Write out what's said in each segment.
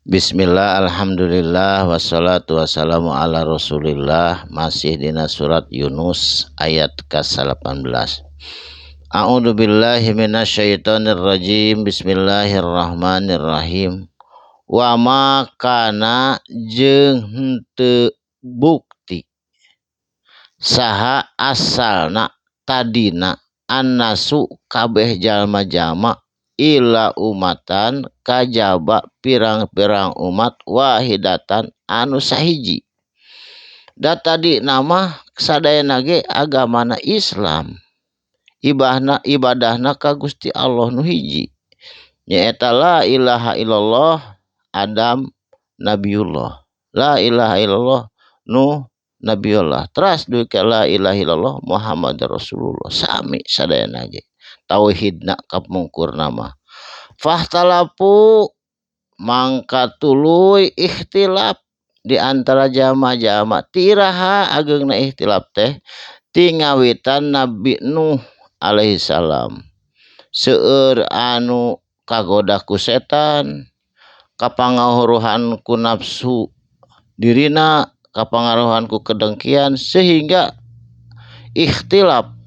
Bismillah, alhamdulillah, wassalatu wassalamu ala rasulillah. Masih dina surat Yunus ayat ke-18. A'udzu billahi minasyaitonir rajim. Bismillahirrahmanirrahim. Wa ma kana jeung henteu bukti saha asalna tadina annasu kabeh jalma-jalma illa umatan kajaba pirang-pirang umat wahidatan anu sahiji. Da tadi nama sadayana ge agamana Islam, ibahna ibadahna ka Gusti Allah nu hiji, nyaeta la ilaha illallah. Adam Nabiullah, la ilaha illallah. Nuh Nabiullah, teras dugi ka la ilaha illallah Muhammad Rasulullah. Sami sadayana ge tauhidna kapungkur nama. Fahtalafu mangka tuluy ikhtilaf di antara jalma-jalma. Ti iraha ageungna ikhtilaf teh? Ti ngawitan Nabi Nuh alaihi salam. Seueur anu kagoda ku setan, kapangaruhan ku nafsu dirina, kapangaruhan ku kedengkian, sehingga ikhtilaf.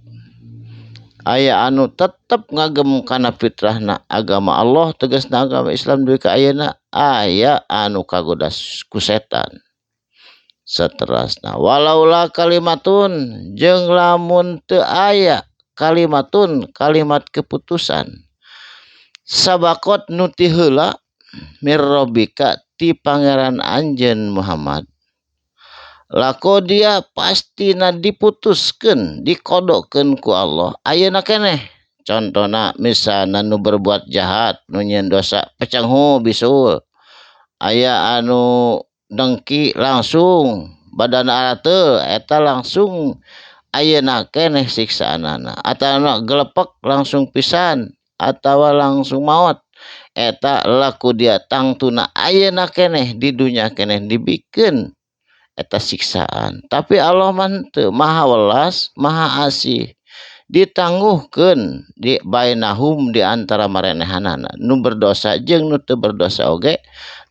Aya anu tetep ngagem kana fitrahna agama Allah, tegasna agama Islam dugi ka ayeuna, aya anu kagoda ku setan. Saterasna, walaula kalimatun jeung lamun teu aya kalimatun kalimat keputusan sabaqat nu ti heula mirrobika ti pangeran anjeun Muhammad, laqudiya pastina diputuskeun, dikodokeun ku Allah ayeuna keneh. Contohna misalna nu berbuat jahat, nu nyieun dosa, pecenghu bisul. Aya anu dengki, langsung badan arateul, eta langsung ayeuna keneh siksaanana, atawa gelepek langsung pisan atawa langsung maot. Eta laqudiya tangtuna ayeuna keneh di dunya keneh dibikeun eta siksaan. Tapi Allah mah henteu, maha welas maha asih, ditangguhkeun di bainahum di antara marenehanana, nu berdosa jeung nu teu berdosa oge,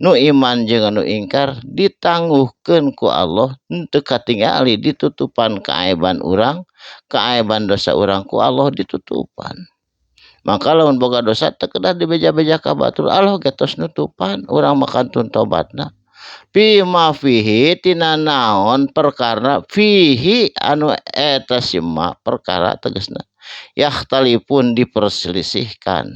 nu iman jeung anu ingkar, ditangguhkeun ku Allah, henteu katingali, ditutupan kaaiban urang, kaaiban dosa urang ku Allah ditutupan. Maka lamun boga dosa teu kedah dibeja-beja ka batur, Allah ge tos nutupan, urang mah kantun tobatna. Fima fihi tina naon perkara, fihi anu eta sima perkara tegasna, yakhtalifun diperselisihkan.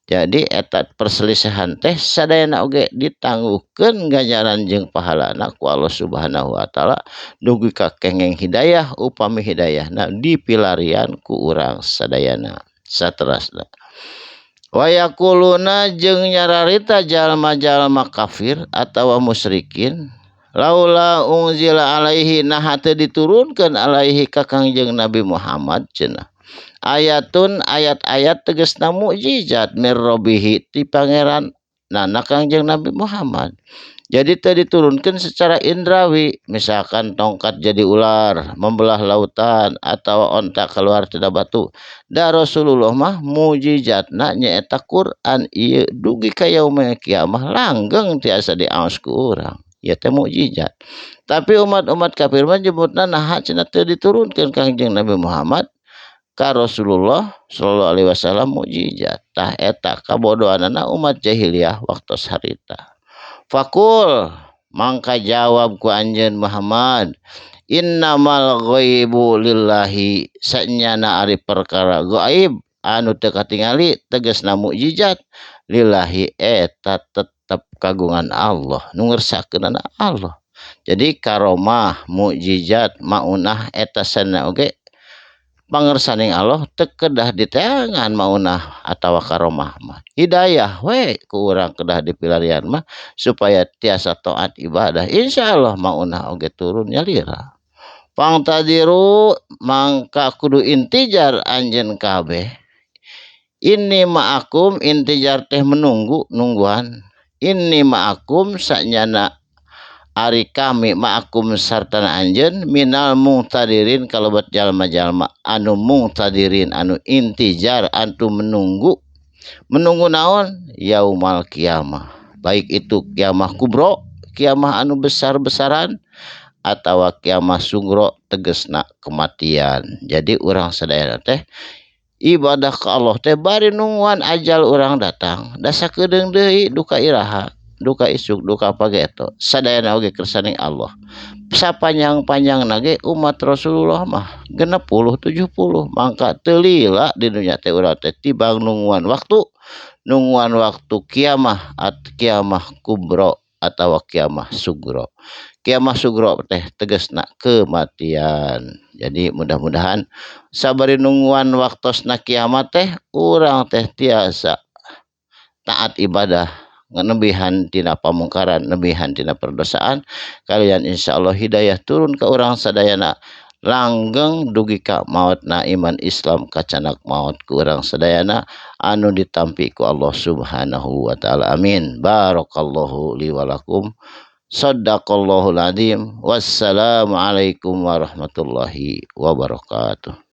Jadi eta perselisihan teh sadayana oge ditangguhkeun ganjaran jeung pahalana ku Allah Subhanahu wa taala dugi ka kengeng hidayah, upami hidayahna dipilarian ku urang sadayana. Saterasna, wayaquluna jeung nyararita jalma-jalma kafir atawa musyrikin, laula unzila alaihi naha teu diturunkeun alaihi ka Kangjeng Nabi Muhammad cenah ayatun ayat-ayat, tegasna mukjizat, mirrobihi ti pangeran nana Kangjeng Nabi Muhammad. Jadi teu diturunkan secara indrawi, misalkan tongkat jadi ular, membelah lautan, atau onta keluar tina batu. Da Rasulullah mah mukjizatna nyaeta Quran ieu dugi ka yaumil kiamah langgeng tiasa diaos ku urang. Ieu teh mukjizat. Tapi umat-umat kafir mah nyebutna naha cenah teu diturunkeun Kangjeng Nabi Muhammad ka Rasulullah sallallahu alaihi wasallam mukjizat. Tah, eta kabodohanana umat jahiliyah waktu harita. Faqul mangka jawab ku anjeun Muhammad, innamal ghaibu lillahi sanyana ari perkara gaib anu teu katingali, tegasna mukjizat, lillahi eta tetep kagungan Allah, nu ngersakeunana Allah. Jadi karomah, mukjizat, maunah eta sana oge pangersaning Allah, teu kedah diteangan maunah atawa karomah mah. Hidayah we ku urang kedah dipilarian mah supaya tiasa taat ibadah, insyaallah maunah oge turun nyalira. Fantadhiru mangka kudu intijar anjeun kabeh, inni ma'akum. Intijar teh menunggu, nungguan. Inni ma'akum sanyana ari kami, ma'akum sartana anjeun, minal muntadhirin kalebet jalma-jalma anu muntadhirin anu intijar, anu menunggu. Menunggu naon? Yaumal kiamah. Baik itu kiamah kubro, kiamah anu besar-besaran, atawa kiamah sugro tegesna kematian. Jadi urang sadayana teh ibadah ka Allah teh bari nungguan ajal urang datang. Da sakedeung deui duka iraha, duka isuk, duka pageto. Sadayana oge kersaning Allah. Sapanjang-panjangna ge umat Rasulullah mah 60 70, mangka teu lila di dunya teh urang teh tibang nungguan waktu, nungguan waktu kiamah at kiamah kubro atawa kiamah sugro. Kiamah sugro teh tegesna kematian. Jadi mudah-mudahan sabari nungguan waktosna kiamat teh urang teh tiasa taat ibadah, nebihan tina pamungkaran, nebihan tina perdosaan. Kalian insyaallah hidayah turun ke urang sadayana langgeng dugi ka maotna iman Islam kacanak maot ku urang sadayana anu ditampi ku Allah Subhanahu wa taala. Amin. Barakallahu li wa lakum. Sadaqallahul azim. Wassalamualaikum warahmatullahi wabarakatuh.